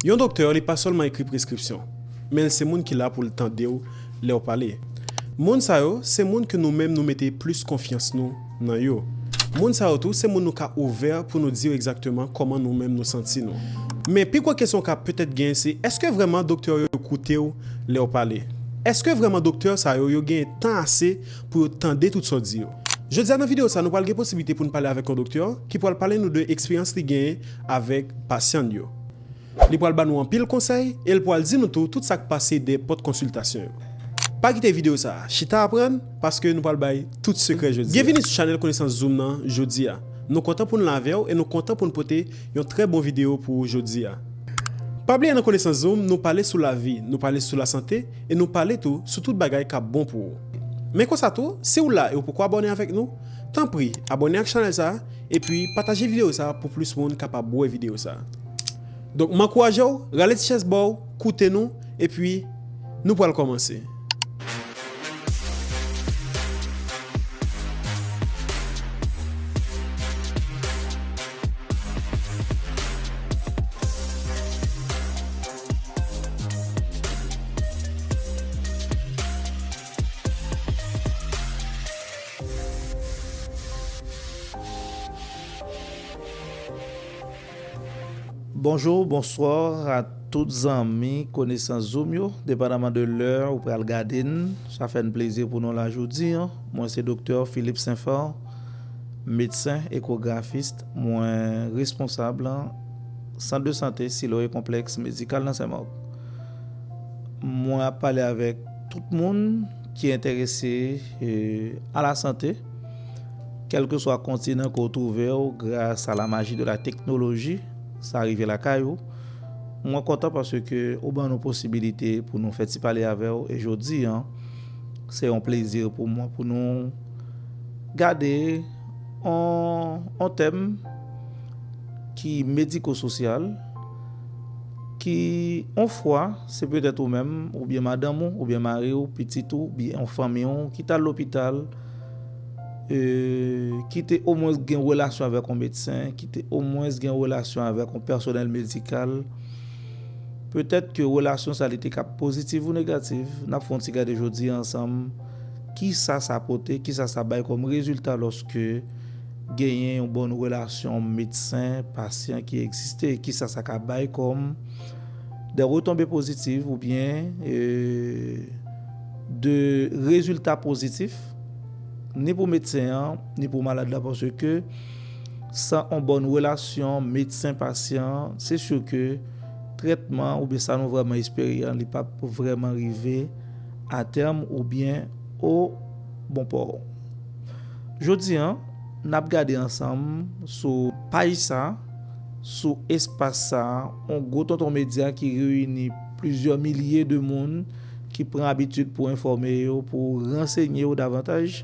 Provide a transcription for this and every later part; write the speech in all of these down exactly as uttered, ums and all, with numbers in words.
Yon doktè, li pa sèlman ekri preskripsyon, men l se moun ki la pou l tande w lè w pale. Moun sa yo, se moun ke nou menm nou mete plis konfyans nou nan yo. Moun sa yo tou, se moun nou ka ouvè pou nou di yo egzakteman kòman nou menm nou santi nou. Men pi gwo kesyon w ka petèt genyen se, èske vrèman doktè yo koute w lè w pale? Èske vrèman doktè sa yo, yo genyen tan ase pou yo tande tout sa w di yo? Jodi a nan videyo sa, nou pral gen posiblite pou n pale avèk yon doktè ki pral pale nou de eksperyans li genyen avèk pasyan l yo. Li pral ba nou anpil konsèy e l pral di nou tou tout sa k pase dèyè pòt konsiltasyon yo. Pa kite videyo sa a, chita aprann, paske nou pral bay tout sekrè jodi a. Byenvini sou chanèl Konesans Zoom nan jodi a. Nou kontan pou n la avè w e nou kontan pou n pote yon trè bon videyo pou ou jodi a. Pa bliye nan Konesans Zoom, nou pale sou lavi, nou pale sou lasante e nou pale tou sou tout bagay k ap bon pou ou. Men konsa tou, si w la e w poko abòne avèk nou, tanpri, abòne ak chanèl sa a, epi pataje videyo sa a pou plis moun kapab wè videyo sa a. Donk, m ankouraje w, rale ti chèz ba w, koute nou, epi nou pral kòmanse. Bonjou, bonswa a tout zanmi Konesans Zoom yo, depandaman de lè ou pral gade n, sa fè n plezi pou nou la jodi a. Mwen se Doktè Philippe Saint-Phar, medsen ekografis, mwen responsab Sant de Sante Silo e Konplèks Medikal nan Senmak. Mwen ap pale avèk tout moun ki enterese, e, a lasante, kèlkeswa kontinan ke w twouve w, gras a la maji de la teknoloji, sa rive lakay ou. Mwen kontan paske ou ban nou posibilite pou nou fè ti pale avè w, e jodi a, se yon plezi pou mwen pou nou gade on, on tèm ki mediko-sosyal, ki, on fwa, se petèt ou menm, oubyen madanm ou, oubyen mari w, pitit ou, oubyen yon fanmi w, ki t al lopital, e, ki te omwens gen relasyon avèk yon medsen, ki te omwens gen relasyon avèk yon pèsonèl medikal. Petèt ke relasyon sa li te ka pozitif ou negatif, n ap fè yon ti gade jodi a ansanm, kisa sa pote, kisa sa bay kòm rezilta lòske genyen yon bòn relasyon medsen-pasyan ki egziste, kisa sa ka bay kòm de retonbe pozitif oubyen, e, de rezilta pozitif, ni pou medsen an, ni pou malad la, paske san on bòn relasyon medsen-pasyan, se si ke trètman oubyen sa nou vrèman espere an, li p ap vrèman rive a tèm oubyen o bon pò. Jodi a, n ap gade ansanm sou paj sa, sou espas sa, on gwo tonton medya ki reyini plizyè milye de moun ki pran abitid pou enfòme yo, pou ransenye yo davantaj.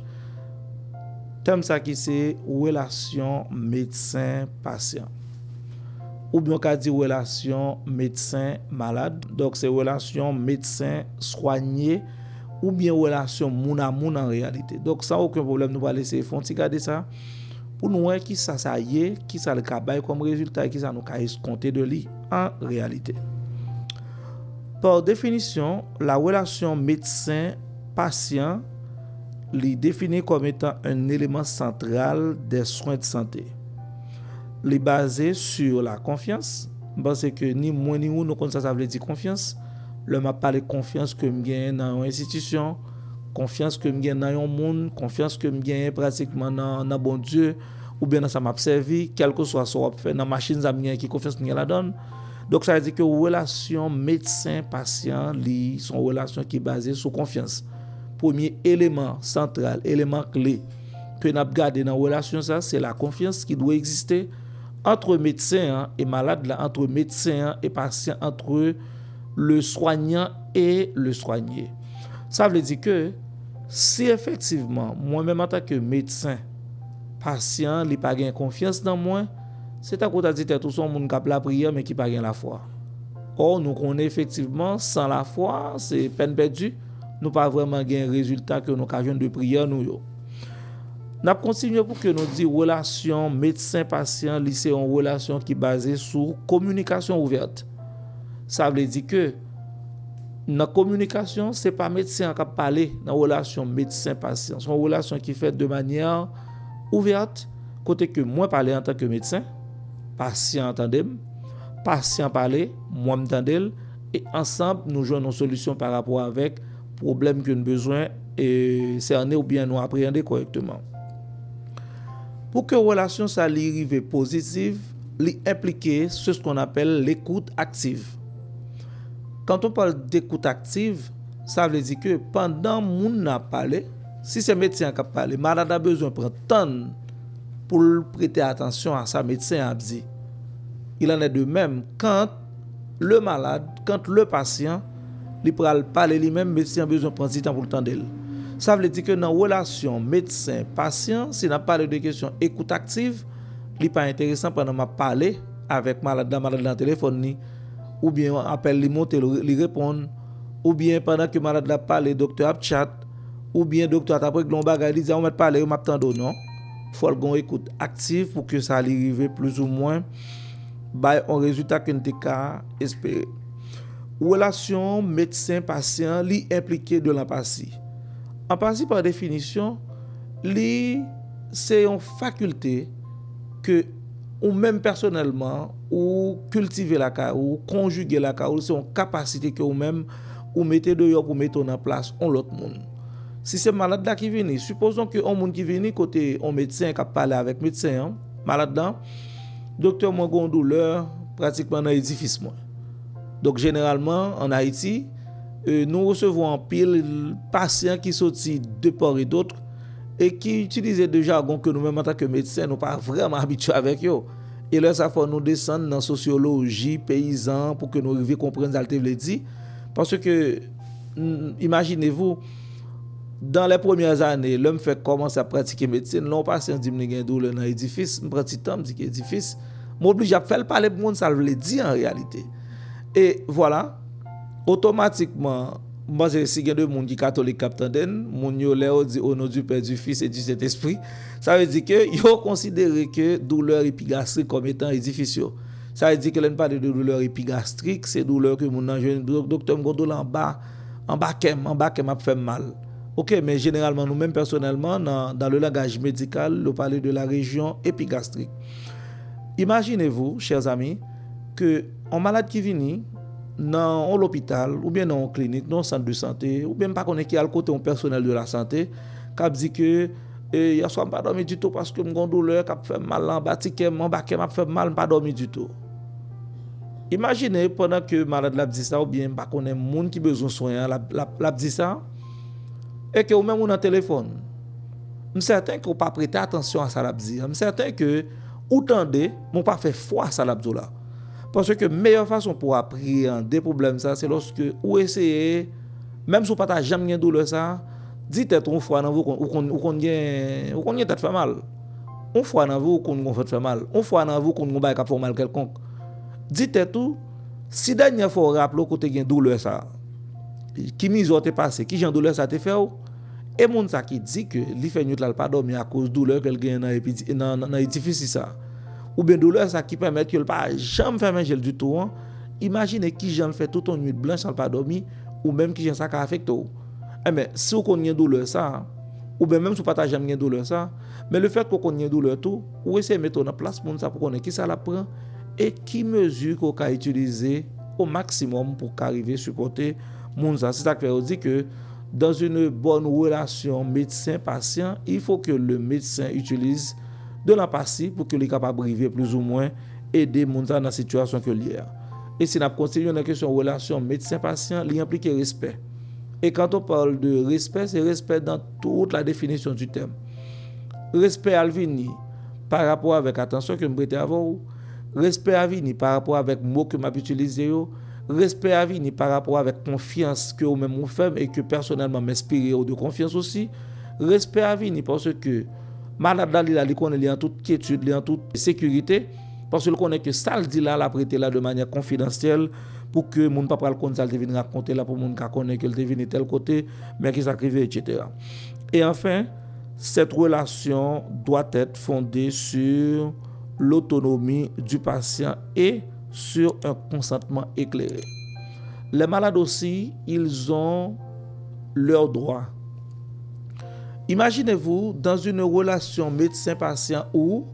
Tèm sa ki se relasyon medsen-pasyan. Oubyen w ka di relasyon medsen-malad. Donk, se relasyon medsen-swanye oubyen relasyon moun a moun an reyalite. Donk, san okenn pwoblèm, nou pral eseye fè yon ti gade sa pou nou wè kisa sa ye, kisa l ka bay kòm rezilta e kisa nou ka eskonte de li an reyalite. Pa definisyon, la relasyon medsen-pasyan, li defini kòm etan un élément central des soins de santé. Li baze sur la confiance. M panse ke ni mwen ni ou, nou konn sa sa vle di konfyans. Lè m ap pale konfyans ke m genyen nan yon enstitisyon, konfyans ke m genyen nan yon moun, konfyans ke m genyen pratikman nan, nan Bondye, oubyen nan sa m ap sèvi, kèlkeswa sa w ap fè, nan machin sa m genyen, ki konfyans m gen ladan l. Donk, sa vle di ke relasyon medsen-pasyan, li se yon relasyon ki baze sou konfyans. Premye eleman santral, eleman kle ke n ap gade nan relasyon sa, se la konfyans ki dwe egziste ant medsen an e malad la, ant medsen an e pasyan, ant le soignant et le soigné. Sa vle di ke si efektivman, mwen menm antanke medsen, pasyan an li pa gen konfyans nan mwen, se tankou w ta di tèt ou se yon moun k ap lapriyè men ki pa gen lafwa. Ò, nou konnen efektivman, san lafwa, se pèn pèdi, nou pa vrèman gen rezilta ke nou ka jwenn de priyè nou yo. N ap kontinye pou ke nou di relasyon medsen-pasyan, li se yon relasyon ki baze sou kominikasyon ouvèt. Sa vle di ke nan kominikasyon, se pa medsen an k ap pale nan relasyon medsen-pasyan. Se yon relasyon ki fèt de manyè ouvèt, kote ke mwen pale antanke medsen, pasyan an tande m, pasyan pale, mwen m tande l, e ansanm nou jwenn yon solisyon pa rapò avèk pwoblèm ke n bezwen e sène oubyen nou apreyande kòrèkteman. Pou ke relasyon sa li rive pozitiv, li enplike se ce qu'on appelle l'écoute active. Quand on parle d'écoute active, sa vle di ke pandan moun nan ap pale, si se medsen an k ap pale, malad la bezwen pran tan l pou l prete atansyon a sa medsen an ap di. Il en est de même quand le malade, quand le patient, li pral pale li menm, medsen an bezwen pran ti tan pou l tande l. Sa vle di ke nan relasyon medsen-pasyan, si n ap pale de kesyon ekout aktiv, li pa enteresan pandan m ap pale avèk malad la, malad la nan telefòn li, oubyen apèl li monte, li reponn, oubyen pandan ke malad la ap pale, doktè ap chat, oubyen doktè a t ap regle yon bagay, li di a ou mèt pale, yo m ap tande w non. Fò l gen yon ekout aktiv pou ke sa li rive plizoumwen bay yon rezilta ke n te ka espere. Relasyon medsen-pasyan, li enplike de lanpati. Anpati, pa definisyon, li se yon fakilte ke ou menm pèsonèlman, ou kiltive lakay ou, ou konjige lakay ou, se yon kapasite ke ou menm ou mete deyò pou mete w nan plas yon lòt moun. Si se malad la ki vini, sipozon ke yon moun ki vini kote yon medsen k ap pale avèk medsen an, malad la, doktè, mwen gen yon doulè pratikman nan edifis mwen. Donk, jeneralman, ann Ayiti, e, nou resevwa anpil pasyan ki soti de part et d'autre e ki itilize de jagon ke nou menm, antanke medsen, nou pa vrèman abitye avèk yo. E lè sa, fò nou desann nan sosyoloji peyizan pou ke nou rive konprann sa l te vle di. Paske, n-, imaginez-vous, dans les premières années, lè m fèk kòmanse ap pratike medsin, lè yon pasyan di m li gen doulè nan edifis, m pran ti tan, m di ki edifis, m oblije ap fè l pale pou moun sa l vle di an reyalite. E vwala, otomatikman, m panse si gen de moun ki katolik k ap tande n, moun yo lè yo di au nom du Père, du Fils et du Saint-Esprit, sa vle di ke yo konsidere ke doulè epigastrik kòm etan edifis yo. Sa vle di ke lè n pale de doulè epigastrik, se doulè ke moun nan jwenn, dok-, doktè, m gon doulè anba, anba kè m, anba kè m ap fè m mal. Oke, men jeneralman, nou menm pèsonèlman, nan, dans le langage médical, nou pale de la région épigastrique. Imaginez-vous, chers amis, ke yon malad ki vini nan yon lopital, oubyen nan yon klinik, nan yon sant de sante, oubyen m pa konnen ki al kote yon pèsonèl de la sante, k ap di ke, e, yèswa m pa dòmi ditou paske m gon doulè k ap fè m mal anba ti kè m, anba kè m ap fè m mal, m pa dòmi ditou. Imajine, pandan ke malad la ap di sa, oubyen m pa konnen moun ki bezwen swen an, l ap, l ap, l ap di sa, e ke ou menm ou nan telefòn, m sèten ke w pa prete atansyon a sa l ap di an. M sèten ke ou tande, men w pa fè fwa a sa l ap di w la. Paske meyè fason pou w apreyande pwoblèm sa, se lòske ou eseye, menm si w pa ta janm gen doulè sa, di tèt ou yon fwa nan vi w konn, ou konn, ou konn gen, ou konn gen tèt fè mal. Yon fwa nan vi w konn gon tèt fè mal. Yon fwa nan vi w konn gon bagay k ap fè w mal kèlkonk. Di tèt ou, si dènyè fwa w raple w ke w te gen doulè sa, ki mizè w te pase, kijan doulè sa te fè w, e moun sa ki di ke li fè nwit la l pa dòmi akoz doulè ke l genyen nan epi-, nan, nan, nan edifis sa, oubyen doulè sa ki pèmèt ke l pa janm fèmen je l ditou an, imajine kijan l fè tout yon nwit blanch san l pa dòmi, ou menm kijan sa ka afekte w. Enben, si w konn gen doulè sa, oubyen menm si w pa ta janm gen doulè sa, men lefètke w konn gen doulè tou, ou eseye mete w nan plas moun sa pou konnen kisa l ap pran e ki mezi ke w ka itilize o maksimòm pou w ka rive sipòte moun sa. Se sa k fè yo di ke dans une bonne relation médecin-patient, il faut que le médecin utilise de l'empathie pou ke li kapab rive plizoumwen ede moun sa nan sitiyasyon ke l ye a. E si n ap kontinye nan kesyon relasyon medsen-pasyan, li enplike respè. Et quand on parle de respect, c'est respect dans toute la définition du terme. Respè a l vini pa rapò avèk atansyon ke m prete avè w. Respè a vini pa rapò avèk mo ke m ap itilize yo. Respè a vini pa rapò avèk konfyans ke ou menm ou fè m e ke pèsonèlman m enspire w de konfyans osi. Respè a vini paske malad la, li la, li konnen li an tout kyetid, li an tout sekirite, paske l konnen ke sa l di la, l ap rete la de manyè konfidansyèl pou ke moun pa pral konn sa l te vin rakonte la, pou moun ka konnen ke l te vini tèl kote, men kisa k rive, etsetera. Et enfin, cette relation doit être fondée sur l'autonomie du patient et sur un consentement éclairé. Les malades aussi, ils ont leurs droits. Imaginez-vous dans une relation médecin-patient où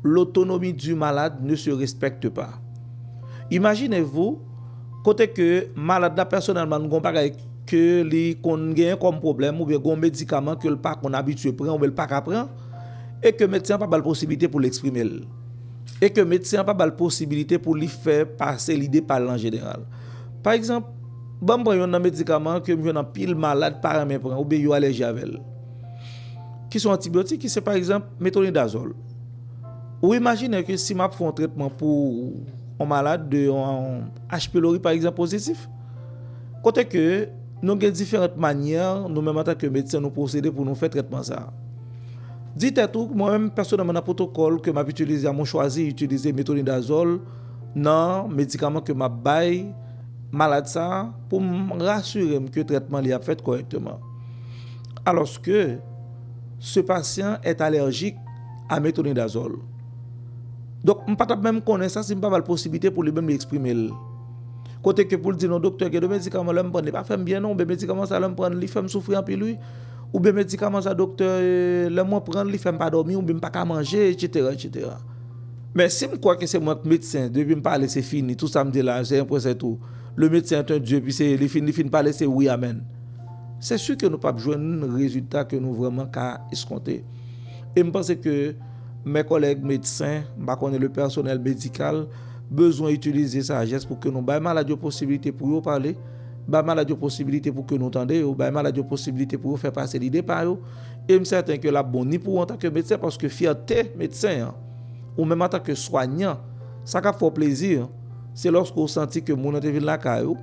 l'autonomie du malade ne se respecte pas. Imaginez-vous, kote ke malad la pèsonèlman gen yon bagay ke li konn genyen kòm pwoblèm oubyen gen yon medikaman ke l pa konn abitye pran oubyen l pa ka pran, e ke medsen an pa ba l posiblite pou l eksprime l, e ke medsen an pa ba l posiblite pou li fè pase lide pa l an jeneral. Pa egzanp, ban m pran yonn nan medikaman ke m jwenn anpil malad pa renmen pran oubyen yo alèji avè l, ki se yon antibyotik, ki se pa egzanp metwonidazòl. Ou imajine ke si m ap fè yon trètman pou yon malad de yon H. pylori pa egzanp pozitif, kote ke nou gen diferan manyè nou menm antanke medsen nou pwosede pou nou fè trètman sa a. Di tèt ou, mwen menm pèsonèlman nan pwotokòl ke m ap itilize a, mwen chwazi itilize metwonidazòl nan medikaman ke m ap bay malad sa a pou m rasire m ke trètman li ap fèt kòrèkteman. Alors que ce patient est allergique à metronidazole. Donk, m pa t ap menm konnen sa si m pa ba l posiblite pou li menm li eksprime l. Kote ke pou l di non, doktè, gen de medikaman lè m pran li pa fè m byen non, oubyen medikaman sa lè m pran li fè m soufri anpil wi, oubyen medikaman sa doktè, eh, lè mwen pran li fè m pa dòmi, oubyen m pa ka manje, etsetera, etsetera. Men si m kwè ke se mwen k medsen, depi m pale se fini, tout sa m di la se un point, c'est tout. Le médecin est un dieu, pi se li fin, li fin pale se wi amèn. Se si ke nou p ap jwenn rezilta ke nou vrèman ka eskonte. E m panse ke mè kòlèg medsen, m pa konnen le pèsonèl medikal, bezwen itilize sajès pou ke nou bay malad yo posiblite pou yo pale, bay malad yo posiblite pou ke nou tande yo, bay malad yo posiblite pou yo fè pase lide pa yo. E m sèten ke l ap bon ni pou ou antanke medsen, paske fyète medsen an, ou menm antanke swanyan, sa k ap fè w plezi, se lòske w santi ke moun nan te vin lakay ou,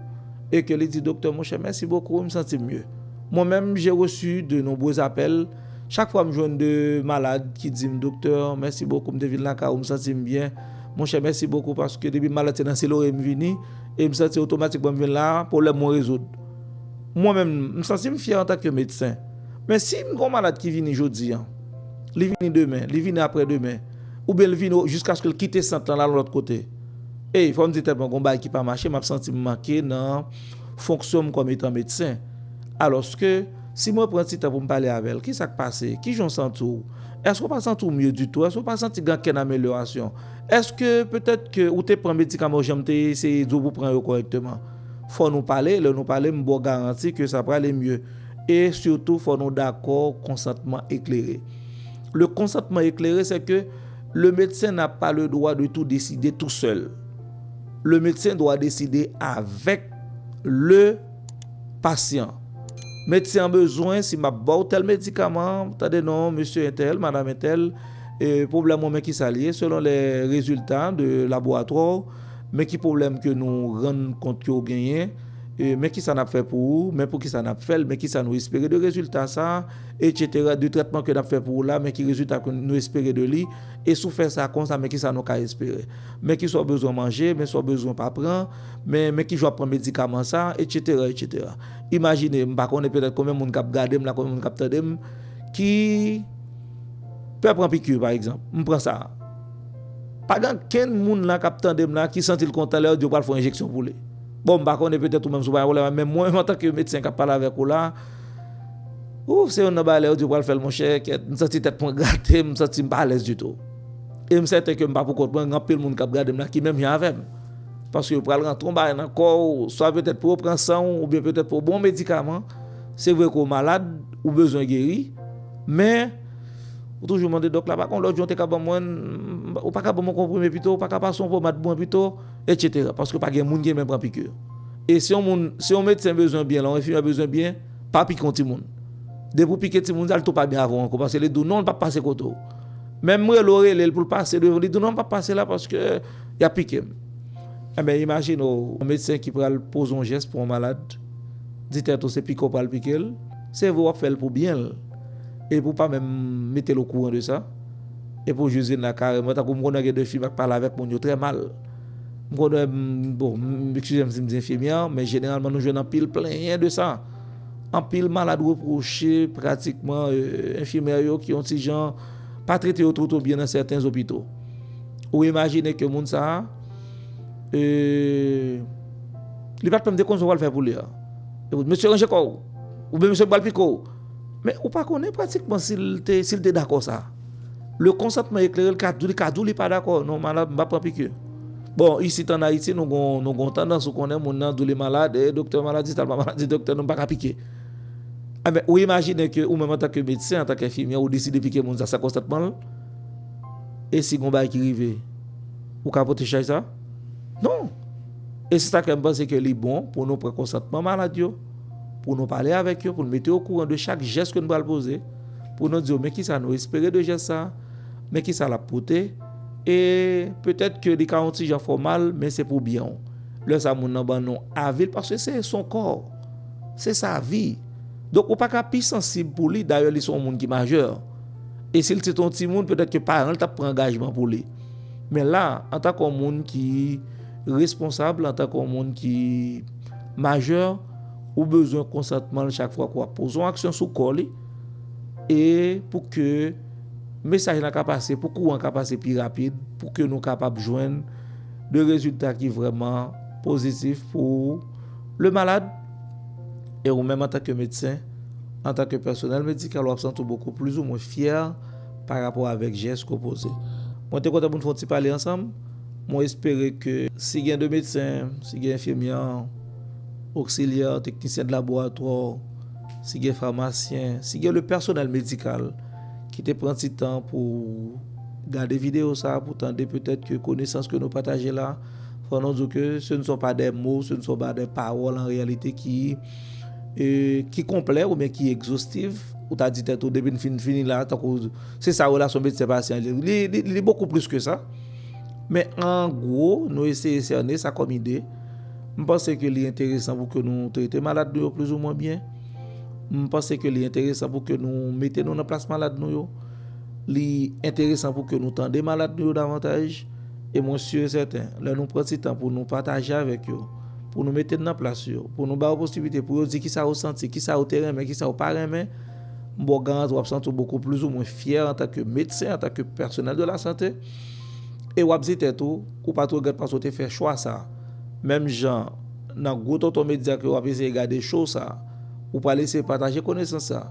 e ke li di, doktè, monchè, mèsi bokou, m santi m mye. Mwen menm, j'ai reçu de nombreux appels. Chak fwa m jwenn de malad ki di m, doktè, mèsi bokou, m te vin lakay ou, m santi m byen. Monchè, mèsi bokou, paske depi m malad, se nan Silore m vini, e m santi otomatikman m vin la, pwoblèm mwen rezoud. Mwen menm, m santi m fyè antanke medsen. Men si m gen yon malad ki vini jodi an, li vini demen, li vini aprè demen, oubyen li vini jiskaske l kite sant lan, l al yon lòt kote, ey, fò m di tèt mwen, gen yon bagay ki pa mache, m ap santi m manke nan fonksyon m kòm etan medsen. Alòske, si mwen pran ti tan pou m pale avè l, kisa k pase? Kijan w santi w? Èske w pa santi w mye ditou? Èske w pa santi gen okenn amelyorasyon? Èske petèt ke ou te pran medikaman yo jan m te eseye di w pou pran yo kòrèkteman? Fò nou pale, lè nou pale, m ba w garanti ke sa prale mye. E sitou, fò nou dakò, konsantman eklere. Le consentement éclairé, c'est que le médecin n'a pas le droit de tout décider tout seul. Le médecin doit décider avec le patient. Medsen an bezwen, si m ap ba w tèl medikaman, tande non, mesye entèl, madanm entèl, e pwoblèm ou men kisa l ye, selon lè rezilta de laboratwa w, men ki pwoblèm ke nou rann kont ke w genyen, e men kisa n ap fè pou ou, men poukisa n ap fè l, men kisa nou espere de rezilta sa, etsetera, de trètman ke n ap fè pou ou la, men ki rezilta ke nou espere de li, e si w fè sa konsa, men kisa nou ka espere. Men kisa w bezwen manje, men sa w bezwen pa pran, men, men kijan w ap pran medikaman sa, etsetera, etsetera. Imajine, m pa konnen petèt konbyen moun k ap gade m la, konbyen moun k ap tande m, ki pè pran piki, pa egzanp. M pran sa. Pa gen okenn moun la k ap tande m la ki santi l kontan lè yo di yo pral fè yon enjeksyon pou li. Bon, m pa konnen, petèt ou menm si w pa gen pwoblèm, men mwen menm antanke medsen k ap pale avèk ou la, ou, se youn nan bagay lè yo di yo pral fè l, monchè, kèt, m santi tèt mwen grate, m santi m pa alèz ditou. E m sèten ke m pa poukont mwen, gen anpil moun k ap gade m la ki menm jan avè m. Paske yo pral rantre yon bagay nan kò w, swa petèt pou yo pran san w, oubyen petèt pou yo ba w medikaman. Se vre ke w malad, ou bezwen geri, men ou toujou mande dòk la, pa gen yon lòt jan w te ka ban mwen, ou pa ka ban mwen konprime pito, ou pa ka pase yon pomad pou mwen pito, etsetera. Paske pa gen moun ki renmen pran piki. E si yon moun, si yon medsen bezwen byen, lè yon enfimyè bezwen byen, pa pike yon timoun. Depi w pike timoun sa, l tou pa byen avè w ankò, paske li di w non, l p ap pase kote w. Menm rele w rele l pou l pase devan, li di w non, l p ap pase la paske y ap pike m. Enben, imajine w, yon medsen ki pral poze yon jès pou yon malad, di tèt ou se pike w pral pike l, se vre w ap fè l pou byen l, epi w pa menm mete l okouran de sa, epi w jis vin la kareman, tankou m konnen gen de fi m ap pale avèk moun yo trè mal. M konnen, m, bon, m, eskize m si m di enfimyè, men jeneralman nou jwenn anpil plenyen de sa. Anpil malad repwoche pratikman, euh, enfimyè yo ki yon ti jan pa trete yo two two byen nan sèten opito. Ou imajine ke moun sa a, euh, Li pa t menm te konn sa w pral fè pou li a. Mesye, ranje kò w. Oubyen mesye, m pral pike w. Men ou pa konnen pratikman si l te, si l te dakò sa. Le konsantman eklere, li ka di w, li ka di w li pa dakò. Non, malad, m pa pran pike. Bon, isit ann Ayiti, nou gon, nou gon tandans, ou konnen, moun nan di w li malad, e doktè malad, di sa l pa malad, di doktè, non, m pa ka pike. Enben, ou imajine ke ou menm antanke medsen, antanke enfimyè, ou deside pike moun sa san konsantman l? E si gon bagay ki rive, ou ka pote chaj sa? Non. E se sa k fè m panse ke li bon pou nou pran konsantman malad yo, pou nou pale avèk yo, pou nou mete yo okouran de chak jès ke nou pral poze, pou nou di yo men kisa nou espere de jès sa, men kisa l ap pote, e petèt ke li ka yon ti jan fòmal, men se pou byen w. Lè sa moun nan ban nou avi l, paske se son kò, se sa vi. Donk ou pa ka pi sansib pou li, dayè li se yon moun ki majè. E si l se t yon timoun, petèt ke paran l t ap pran angajman pou li. Men la, antanke yon moun ki responsab, antanke yon moun ki majè, ou bezwen konsantman l chak fwa ke w ap poze yon aksyon sou kò li, e pou ke mesaj la ka pase, pou kouran ka pase pi rapid, pou ke nou kapab jwenn de rezilta ki vrèman pozitif pou le malad. E ou menm antanke medsen, antanke pèsonèl medikal, w ap santi w bokou plis ou mwen fyè pa rapò avèk jès ke w poze. Mwen te kontan pou n fè yon ti pale ansanm. Mwen espere ke si gen de medsen, si gen enfimyè, oksilyè, teknisyen de laboratwa, si gen famasyen, si gen le pèsonèl medikal ki te pran ti tan pou gade videyo sa, pou tande petèt ke konesans ke nou pataje la, fò nou di ke ce ne sont pas des mots, ce ne sont pas des paroles en réalité ki, e, ki konplè oubyen ki egzostiv. Ou ta di tèt ou, depi n fin fini la, tankou se sa relasyon medsen pasyan li, li, li, li bokou plis ke sa. Men an gwo, nou eseye sène sa kòm ide. M panse ke li enteresan pou ke nou trete malad nou yo plizoumwen byen. M panse ke li enteresan pou ke nou mete nou nan plas malad nou yo. Li enteresan pou ke nou tande malad nou yo davantaj. E mwen si e sèten, lè nou pran ti tan pou nou pataje avèk yo, pou nou mete n nan plas yo, pou nou ba yo posiblite pou yo di kisa yo santi, kisa yo te renmen, kisa yo pa renmen, m ba w garanti w ap santi w bokou plizoumwen fyè antanke medsen, antanke pèsonèl de la sante. E w ap di tèt ou, ou pa t regrèt paske w te fè chwa sa. Menm jan, nan gwo tonton medya ke w ap eseye gade show sa, ou pral eseye pataje konesans sa.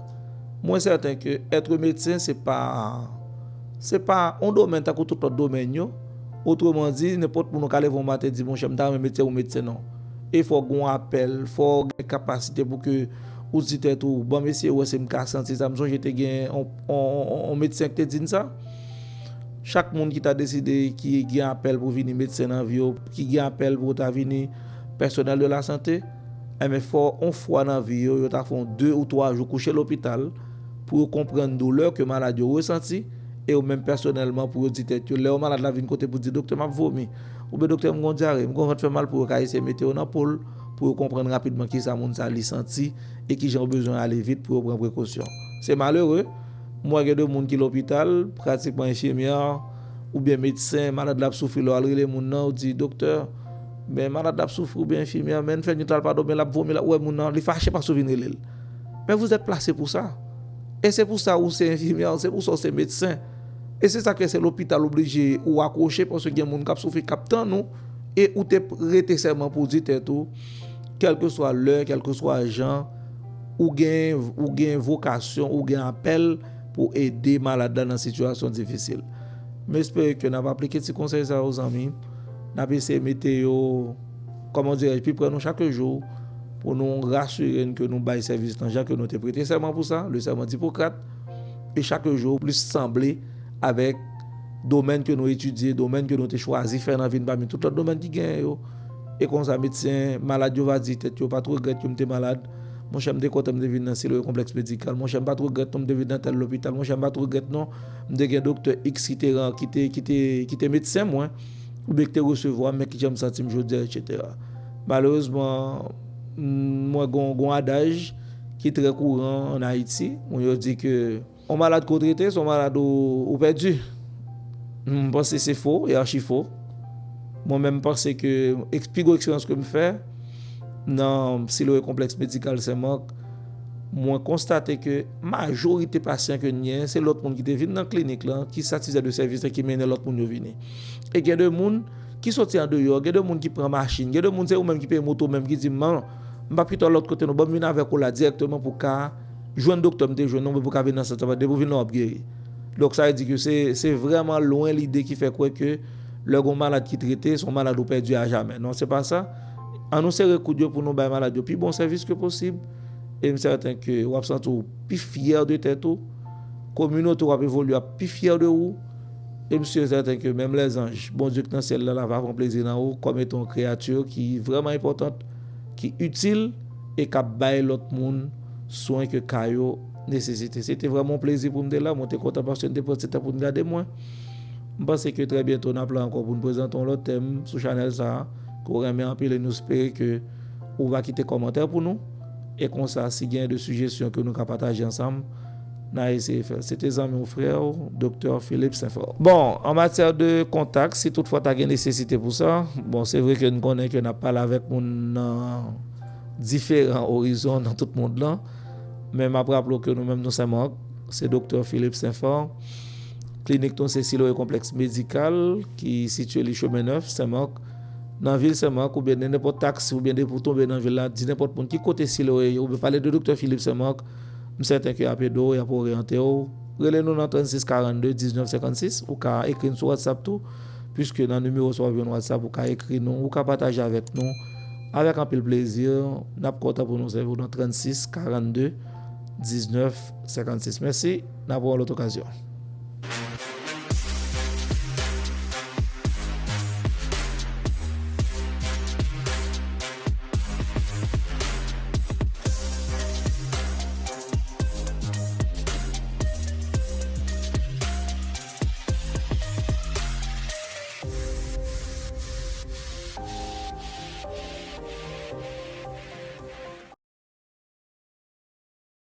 Mwen sèten ke èt medsen se pa, se pa yon domèn tankou tout lòt domèn yo. Otreman di, nenpòt moun ou ka leve yon maten di, monchè, m ta renmen medsen ou medsen non. E fò w gen yon apèl, fò w gen kapasite pou ke ou di tèt ou, bon, mesye, ou wè si m ka santi sa. M sonje te gen yon, yon, yon, yon medsen ki te di m sa. Chak moun ki ta deside, ki gen apèl pou vini medsen nan vi yo, ki gen apèl pou ta vini pèsonèl de la sante, enben, fò yon fwa nan vi yo, yo ta fè yon de ou twa jou kouche lopital pou yo konprann doulè ke malad yo resanti, e yo menm pèsonèlman pou yo di tèt yo, lè yon malad la vin kote pou di, doktè, m ap vomi, oubyen doktè, m gon dyare, m gon vant fè mal, pou yo ka eseye mete yo nan po l, pou yo konprann rapidman kisa moun sa li santi, e kijan yo bezwen ale vit pou yo pran prekosyon. Se malere, m wè gen de moun ki lopital, pratikman enfimyè oubyen medsen, malad la ap soufri, lè w al rele moun nan, ou di, doktè, men malad la ap soufri oubyen enfimyè, men n fè nwit la, l pa dòmi, l ap vomi, l ap, ou wè moun nan, li fache paske w vin rele l. Men vous êtes placé pour ça. E se pou sa ou se enfimyè, se pou sa ou se medsen. E se sa k fè se lopital oblije ou akwoche, paske gen moun k ap soufri, k ap tann ou, e ou te rete sèlman pou di tèt ou, kèlkeswa lè, kèlkeswa jan, ou gen, ou gen vokasyon, ou gen apèl pou ede malad la nan sitiyasyon difisil. M espere ke n ap aplike ti konsèy sa yo, zanmi. N ap eseye mete yo, kòman dirèj, pi pre nou chak jou, pou nou rasire n ke nou bay sèvis nan jan ke nou te prete sèman pou sa, le serment d'Hippocrate, e chak jou plis sanble avèk domèn ke nou etidye, domèn ke nou te chwazi fè nan vi n pami tout lòt domèn ki genyen yo. E konsa, medsen malad yo va di tèt yo, pa t regrèt ke m te malad. Monchè, m te kontan m te vin nan Siloé Konplèks Medikal. Monchè, m pa t regrèt non, m te vin nan tèl lopital. Monchè, m pa t regrèt non, m te gen doktè X ki te, ki te, ki te, ki te medsen mwen, oubyen ki te resevwa m, men kijan m santi m jodi a, etsetera. Malerezman, m, mwen gon, gon adaj ki trè kouran ann Ayiti. Moun yo di ke yon malad ke w trete, se yon malad ou, ou pèdi. M panse se fo, e achi fo. Mwen menm, m panse ke eks-, pi gwo eksperyans ke m fè nan Siloé Konplèks Medikal Senmak, mwen konstate ke majorite pasyan ke n genyen, se lòt moun ki te vin nan klinik lan, ki satisfè de sèvis lan, ki mennen lòt moun yo vini. E gen de moun, ki soti andeyò, gen de moun ki pran machin, gen de moun se ou menm ki peye moto menm ki di m, "Man, m p ap kite w lòt kote non, ban m vin avèk ou la dirèkteman pou w ka jwenn doktè m te jwenn non, pou w ka vin nan sant la, depi w vin la w ap geri." Donk sa vle di ke se, se vrèman lwen lide ki fè kwè ke lè gen yon malad ki trete, se yon malad ou pèdi ajamè. Non, se pa sa. An nou sere koud yo pou nou bay malad yo pi bon sèvis ke posib. E m sèten ke w ap santi w pi fyè de tèt ou. Kominote w ap evolye ap pi fyè de ou. E m si e sèten ke menm lèzanj, Bondye k nan syèl la, la va pran plezi nan ou kòm etan yon kreyati ki vrèman enpòtan, ki itil e k ap bay lòt moun swen ke ka yo nesesite. Se te vrèman yon plezi pou m te la. Mwen te kontan paske n te pran ti tan pou n gade mwen. M panse ke trè byento n ap la ankò pou n prezante yon lòt tèm sou chanèl sa a ke w renmen anpil e nou espere ke ou va kite kòmantè pou nou. E konsa, si gen de sijesyon ke nou ka pataje ansanm, n a eseye fè l. Se te zanmi w, frè w, Doktè Philippe Saint-Fort. Bon, an matyè de kontak, si toutfwa ta gen nesesite pou sa, bon, se vre ke n konnen ke n ap pale avèk moun nan diferan orizon nan tout mond lan, men m ap raple w ke nou menm nou Sen Mak, se Doktè Philippe Saint-Fort. Klinik nou se Siloe Konplèks Medikal ki sitiye li Chemin Neuf, Sen Mak. Nan vil Sen Mak oubyen nan nenpòt taksi oubyen depi w tonbe nan vil la, di nenpòt moun ki kote Siloe ye oubyen pale de Doktè Philippe Saint-Mak, m sèten ke y ap ede w, y ap oryante w. Rele nou nan trannsis karannde diznèf senkannsis, ou ka ekri n sou WhatsApp tou, piske nan nimewo sa w ap jwenn WhatsApp, ou ka ekri nou, ou ka pataje avèk nou. Avèk anpil plezi, n ap kontan pou nou sèvi w nan trannsis karannde diznèf senkannsis. Mèsi, n ap wè w lòt okazyon.